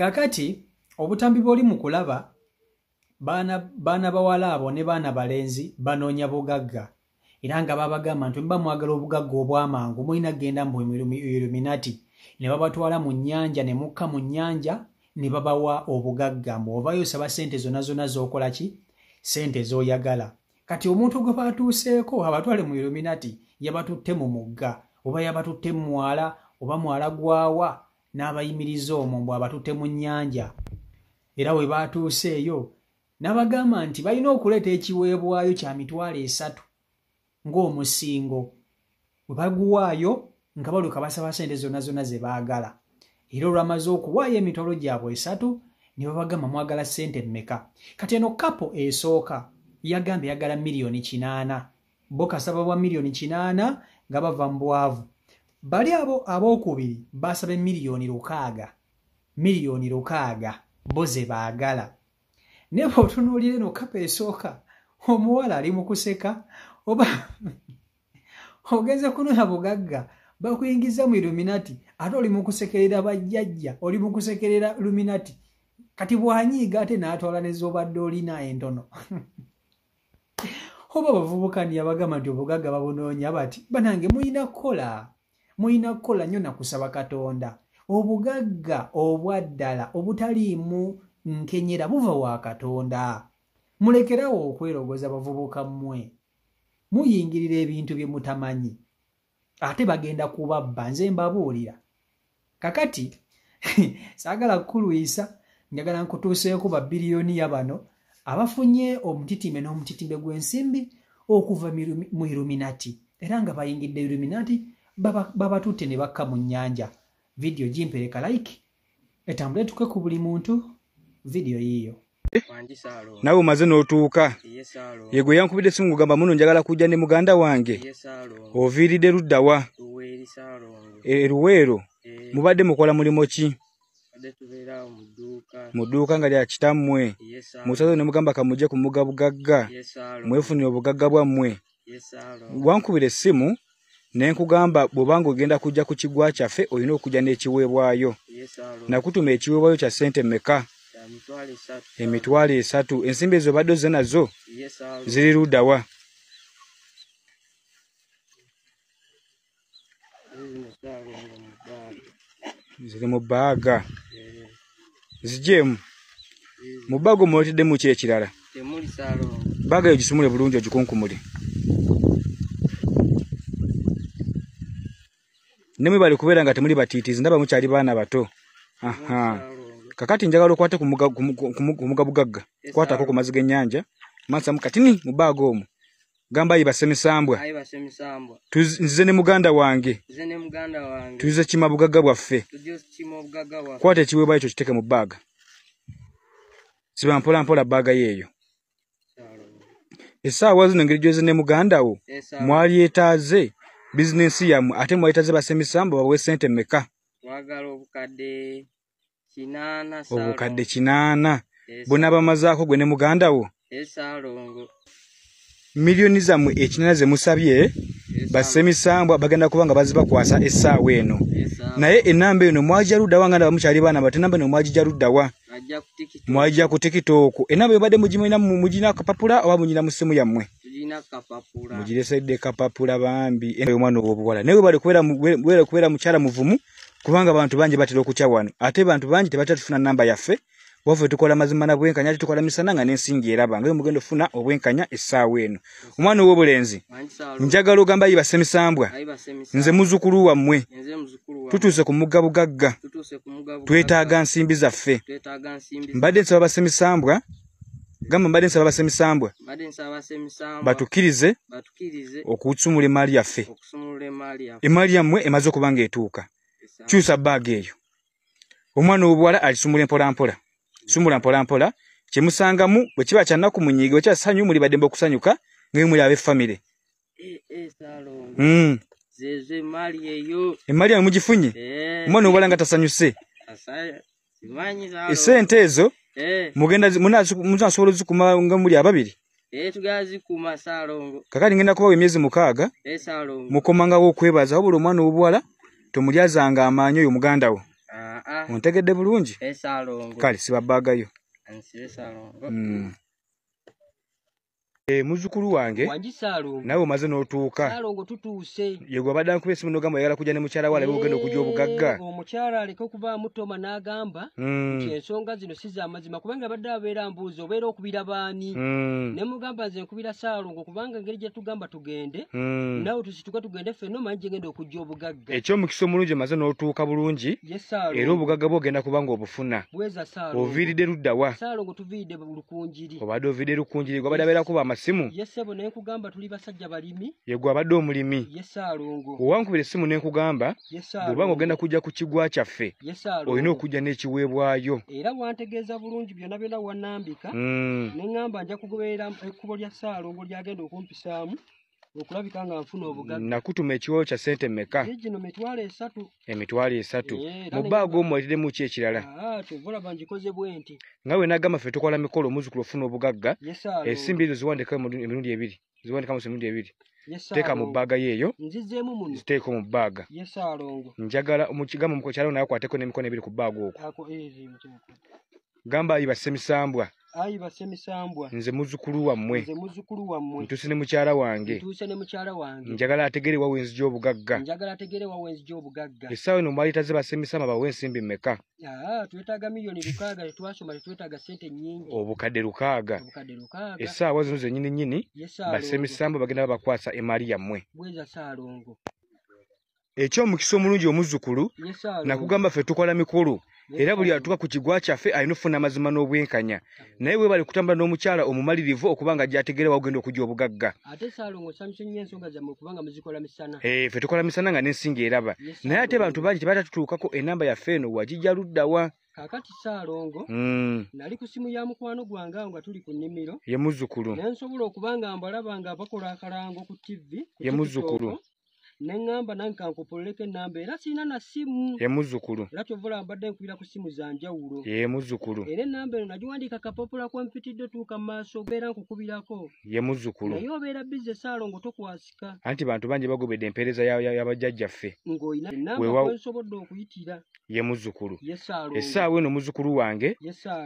Kaakati obutambi bw'oli mu kulaba, baana bawala abo ne baana balenzi banoonya bugagga. Era nga babagamba nti muba mwagala obugagga obw'amangu mulina kugenda mu Illuminati. Ne babatwala mu nnyanja ne mukka mu nnyanja ne babawa obugagga. Mbu ovayo osaba ssente zonna zonna z'okola ki? Ssente z'oyagala. Kati omuntu gwe batuuseeko abatwale mu Illuminati yabatutte mu mugga oba yabatutte mu mwala oba mwala gwawa n'abayimiriza omwo mbu abatutte mu nnyanja. Era we baatuuseeyo n'abagamba nti balina okuleeta ekiweebwayo kya 300,000 ng'omusingo. Bwe baguwaayo nga balyoka basaba ssente zonna zonna ze baagala. Era olwamaze okuwaayo 300,000 ne babagamba mwagala ssente mmeka. Kati eno kapo esooka yagambye yagala 800,000,000. Bo kasaba bwa 800,000,000 nga bava mu bwavu. Bali abo abookubiri basaba 600,000,000. 600,000,000 bo ze baagala. Naye bw'otunuulira eno kapo esooka omuwala ali mu kuseka oba ogenze kunona bugagga bakuyingiza mu Illuminati ate oli mu kusekerera bajjajja, oli mu kusekerera Illuminati. Kati bw'anyiiga ate n'atwala ne z'obadde olina entono. Oba abavubuka ni abagamba nti obugagga babunoonya bati bannange mulina kukola nnyo na kusaba Katonda. Obugagga obwa ddala obutaliimu nkenyera buva wa Katonda. Mulekerawo okwerogoza bavubuka mmwe. Muyingirira ebintu bye mutamanyi. Ate bagenda kubabba, nze mbabuulira. Kakati saagala kukulwisa, njagala nkutuuseeko ba biliyoniya bano abafunye omutitimbe n'omutitimbe gw'ensimbi okuva mu Illuminati. Era nga bayingidde Illuminati babatutte ne bakka mu nnyanja. Vidiyo gimpereka like etambule tuke ku buli muntu. Vidiyo yiyo. Nawe omaze n'otuuka. Ye gwe yankubidde essimu ng'ogamba muno njagala kujja ne muganda wange. Oviiridde ludda wa? E Luweero. Mubadde mukola mulimu ki? Mu dduuka nga lya kitammwe. Musaze ne mugamba kamujje ku mugga bugagga. Mwefunire obugagga bwammwe. Wankubira essimu ne nkugamba bw'obanga ogenda kujja ku kigwa kyaffe olina okujja n'ekiweebwayo. Nakutuma ekiweebwayo kya ssente mmeka? 300,000. Ensimbi ezo obadde ozze nazo ziri ludda wa? Ziri mu bbaaga. Zigyemu. Mu bbaaga omwoleteddemu ki ekirala? Bbaaga eyo gisumule bulungi ogikunkumule. Ne mwebale kubeera nga temuli batiitiizi, ndaba mukyali baana bato. Kakati njagala okwate ku mugga bugagga. Kwatako ku mazzi g'ennyanja. Mansamu katini mu bbaaga omwo. Gamba ayi bassemisambwa. Nzize ne muganda wange. Tuze kima bugagga bwaffe. Kwata ekiweebwayo ekyo kiteeke mu bbaaga. Siba mpola mpola bbaaga yeeyo. Essaawa zino engeri gy'ozze ne muganda wo mwalyetaaze bizinensi yammwe ate mwalyetaaze bassemisambwa babawe ssente mmeka? 800,000. Bonna bamazaako gwe ne muganda wo. 800,000 zammwe ze musabye bassemisambwa bagenda kuba nga bazibakwasa essaawa eno. Naye ennamba eno mwagija ludda wa nga ndaba mukyali baana bato? Ennamba eno mwagija ludda wa? Mwagija ku TikTok. Ennamba ebadde mugimulina mugirina akapapula oba mugirina mu ssimu yammwe? Mugiresedde kapapula bambi. Omwana ow'obuwala naye webale kubeera mukyala muvumu kubanga abantu bangi batera okutya wano ate bantu bangi tebatera tufuna nnamba yaffe. Waffe tukola mazima na bwenkanya, ate tukola misana nga n'ensingi eraba nga mugenda ofuna obwenkanya essaawa eno. Omwana ow'obulenzi njagala ogamba ayi bassemisambwa, nze muzzukulu wammwe, tutuuse ku mugga bugagga, twetaaga nsimbi zaffe. Mbadde nsaba bassemisambwa, gamba mbadde nsaba bassemisambwa batukkirize okusumula emaali yaffe. Emaali yammwe emaze okuba ng'etuuka. Kyusa bbaaga eyo. Omwana ow'obuwala alisumula mpola mpola. Sumula mpola mpola. Kyemusangamu bwe kiba kya nnaku munyiige, bwe kiba ssanyu muli baddembe okusanyuka nga muli ab'effamire. Emaali yammwe mugifunye? Omwana ow'obuwala nga tasanyuse. Essente ezo mugenda munasobola ozikuuma nga muli ababiri? Kakati ngenda kubawa emyezi 6 mukomangawo okwebaza. Wabula omwana ow'obuwala tomulyazanga amaanyi oyo muganda wo. Ontegedde bulungi? Kale siba bbaagayo. Muzzukulu wange nawe omaze n'otuuka. Ye gwe abadde ankuba essimu n'ogamba oyagala kujja ne mukyala we alabe ogenda okujja obugagga. Omukyala aleke okuvaamu Toma n'agamba nti ensonga zino si za mazima, kubanga abadde abeera mbuuza obeera okubira baani. Ne mugamba nze nkubira Ssaalongo kubanga engeri gye tugamba tugende naawe tusituke tugende ffenna, omanyi gye ngenda okujja obugagga. Eky'omukisa omulungi omaze n'otuuka bulungi, era obugagga bwo ogenda kuba ng'obufuna. Oviiridde ludda wa? Ssaalongo tuviiridde Lukunjiri. Obadde oviiridde Lukunjiri, gw'abadde abeera kuba amasimu. Ye ssebo, ne nkugamba tuli basajja balimi. Ye gwe abadde omulimi. Ye Ssaalongo. Owankubira essimu ne nkugamba bw'oba ng'ogenda kujja ku kigwa kyaffe olina okujja n'ekiweebwayo. Era wantegeeza bulungi byonna byonna wannambika, ne ŋŋamba nja kugoberera ekkubo lya Ssaalongo ly'agenda okumpisaamu okulabika nga nfuna obugagga. Nakutuma ekiweewo kya ssente mmeka? Gino 30,000. 30,000. Mu bbaaga omwo oleeteremu ki ekirala? Kyova olaba ngikoze bwe nti. Nga bwe nagamba ffe tukola mikolo omuzzukulu ofuna obugagga, ensimbi ezo ziwandika emirundi ebiri. Ziwandikamu emirundi ebiri. Teeka mu bbaaga yeeyo. Nzizeemu muno. Ziteeko mu bbaaga. Ye Ssaalongo. Njagala gamba mukyala naye akwateko n'emikono ebiri ku bbaaga okwo. Gamba ayi bassemisambwa. Ayi bassemisambwa. Nze muzzukulu wammwe. Nze muzzukulu wammwe. Ntuuse ne mukyala wange. Ntuuse ne mukyala wange. Njagala ategere wa wenzija obugagga. Njagala ategere wa wenzija obugagga. Essaawa eno mwali bassemisambwa bawe ensimbi mmeka? Twetaaga 6,000,000, tetwasoma tetwetaaga ssente nnyingi. Obukadde 6. Obukadde 6. Essaawa zino zennyini nnyini bassemisambwa bagenda babakwasa emaali yammwe. Bweza Ssaalongo. Eky'omukisa omulungi omuzzukulu, nakugamba ffe tukola mikolo. Era buli atuuka ku kigwa kyaffe alina okufuna amazima n'obwenkanya. Naye weebale kutambula n'omukyala omumalirivu okubanga gy'ategeera wagenda okujja obugagga. Ate Ssaalongo nsanyuse nnyo ensonga zammwe kubanga muzikola misana. Ffe tukola misana nga n'ensinga eraba. Naye ate bantu bangi tebatatutuukako, ennamba yaffe eno wagijja ludda wa? Kaakati Ssaalongo, nali ku ssimu ya mukwano gwange awo nga tuli ku nnimiro. Ye muzzukulu. Ne nsobola okuba nga mbalaba nga bakola akalango ku TV. Ye muzzukulu. Ne ŋŋamba nange kankopololeko ennamba era sirina na ssimu. Ye muzzukulu. Era kyova olaba mbadde nkubira ku ssimu za njawulo. Ye muzzukulu. Era ennamba eno nagiwandiika akapapula kwe mpitidde tuuka mu maaso obeera nkukubirako. Ye muzzukulu. Naye obeera bize Ssaalongo tokwasika. Anti bantu bangi bagobedde empeereza y'abajjajjaffe. Ng'olina ennamba kwe nsobodde okuyitira. Ye muzzukulu. Ye Ssaalongo. Essaawa eno muzzukulu wange,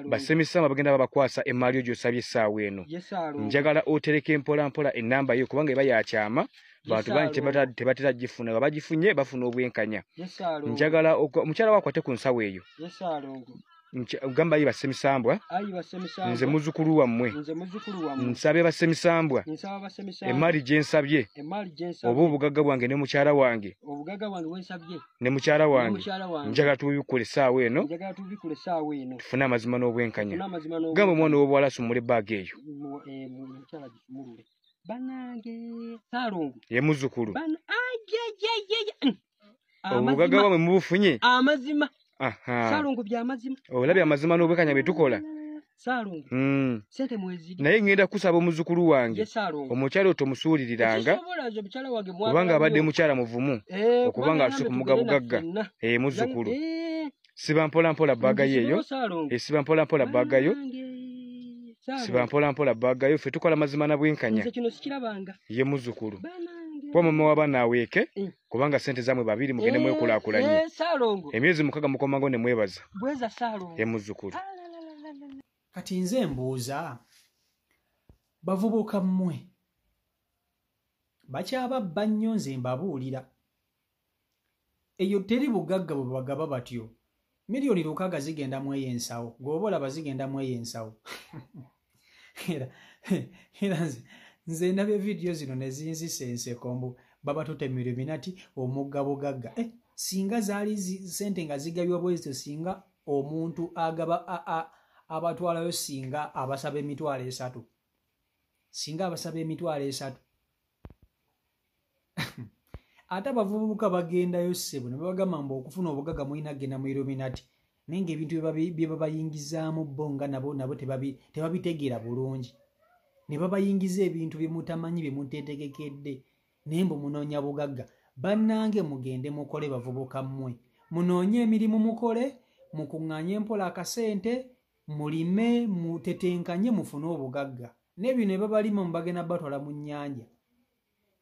bassemisambwa bagenda babakwasa emaali yo gy'osabye essaawa eno. Ye Ssaalongo. Njagala otereke mpola mpola ennamba yo kubanga eba ya kyama. Bantu bangi tebatera gifuna, bagifunye bafuna obwenkanya. Njagala omukyala we akwate ku nsawo eyo. Gamba ayi bassemisambwa. Nze muzzukulu wammwe. Nsabye bassemisambwa. Emaali gye nsabye. Oba obugagga bwange ne mukyala wange. Ne mukyala wange. Njagala tubikule essaawa eno. Tufune amazima n'obwenkanya. Gamba omwana ow'obuwala asumule ebbaaga eyo. Banange Ssaalongo. Ye muzzukulu. Obugagga bwamwe mubufunye. Amazima. Ssaalongo by'amazima. Olabye amazima n'obwenkanya bye tukola. Ssaalongo. Ssente mweziri. Naye ngenda kusaba omuzzukulu wange. Omukyala oyo tomusuuliriranga. Kubanga abadde mukyala muvumu. Okubanga atuse ku muga bugagga. Muzzukulu. Siba mpola mpola bbaaga yeeyo. Siba mpola mpola bbaaga yo. Siba mpola mpola bbaaga yo. Ffe tukola mazima na bwenkanya. Nze kino sikirabanga. Ye muzzukulu. Kuba mama w'abaana aweeke kubanga ssente zammwe babiri mugende mwekulaakulanye. Ssaalongo. Emyezi 6 mukomango ne mwebaza. Bweza Ssaalongo. Ye muzzukulu. Kati nze mbuuza bavubuka mmwe bakyababba nnyo, nze mbabuulira eyo teri bugagga bwe bagaba batyo. 6,000,000 zigenda mu eyo ensawo, gw'oba olaba zigenda mu eyo ensawo. Era nze ndabye vidiyo zino ne zinzisa enseko mbu babatutemera ebinati omugga bugagga. Singa zaali ssente nga zigabibwa bwe zityo, singa omuntu agaba abatwalayo singa abasaba 30,000. Singa abasaba 30,000. Ate abavubuka bagendayo ssebo ne babagamba mbu okufuna obugagga mulina kugenda mu Illuminati. Naye ng'ebintu bye babayingizaamu bo nga nabo tebabitegeera bulungi. Ne babayingiza ebintu bye mutamanyi bye muteetegekedde. Naye mbu munoonya bugagga. Bannange mugende mukole bavubuka mmwe. Munoonye emirimu mukole, mukuŋŋaanye mpola akasente, mulime, mutetenkanye mufune obugagga. Ne bino ebabalima mubagenda batwala mu nnyanja.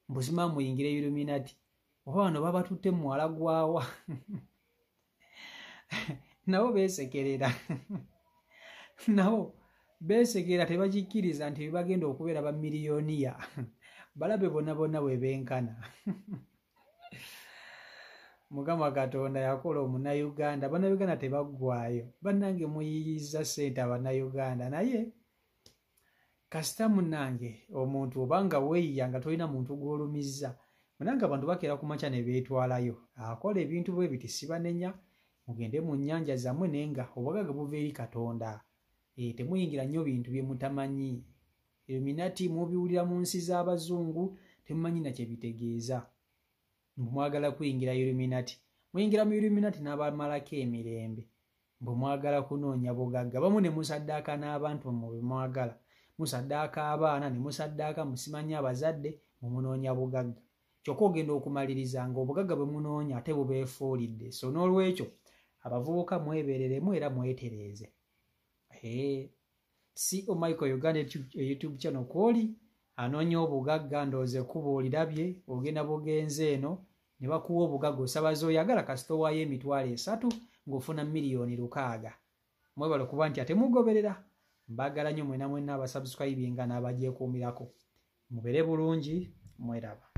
Mbuzima muyingire Illuminati. Oba bano babatutte muwala gwawa. Nabo beesekerera, nabo beesekerera, tebakikkiriza nti bagenda okubeera bamiliyoniya. Balabe bonna bonna bwe benkana. Mukama Katonda yakola omunnayuganda, bannayuganda tebaggwayo. Bannange muyiyiza ssente abannayuganda, naye kasita munnange omuntu obanga weeyiya nga tolina muntu gw'olumizza. Munnange abantu bakeera ku makya ne beetwalayo, akola ebintu bwe biti sibanenya. Mugende mu nnyanja zammwe, naye nga obugagga buva eri Katonda. Temuyingira nnyo bintu bye mutamanyi. Illuminati mubiwulira mu nsi z'abazungu, temumanyi na kye bitegeeza. Mwagala kuyingira Illuminati, muyingira mu Illuminati n'abamalako emirembe. Mbu mwagala kunoonya bugagga, bamu ne musaddaaka n'abantu mmwe bwe mwagala, musaddaaka abaana ne musaddaaka musimanyi abazadde, mumunoonya bugagga. Kyokka ogenda okumaliriza ng'obugagga bwe munoonya ate bubeefuulidde. So n'olwekyo abavubuka mwebereremu era mwetereeze. CO Michael Uganda YouTube channel kwoli anoonya obugagga, ndowooza ekkubo olirabye, ogenda bugenze eno ne bakuwa obugagga osaba z'oyagala, kasita owaayo 30,000 ng'ofuna 6,000,000. Mwebale okuba nti ate mugoberera. Mbaagala nnyo mwena mwenna abasubscribinga n'abagyekuumirako. Mubeere bulungi, mweraba.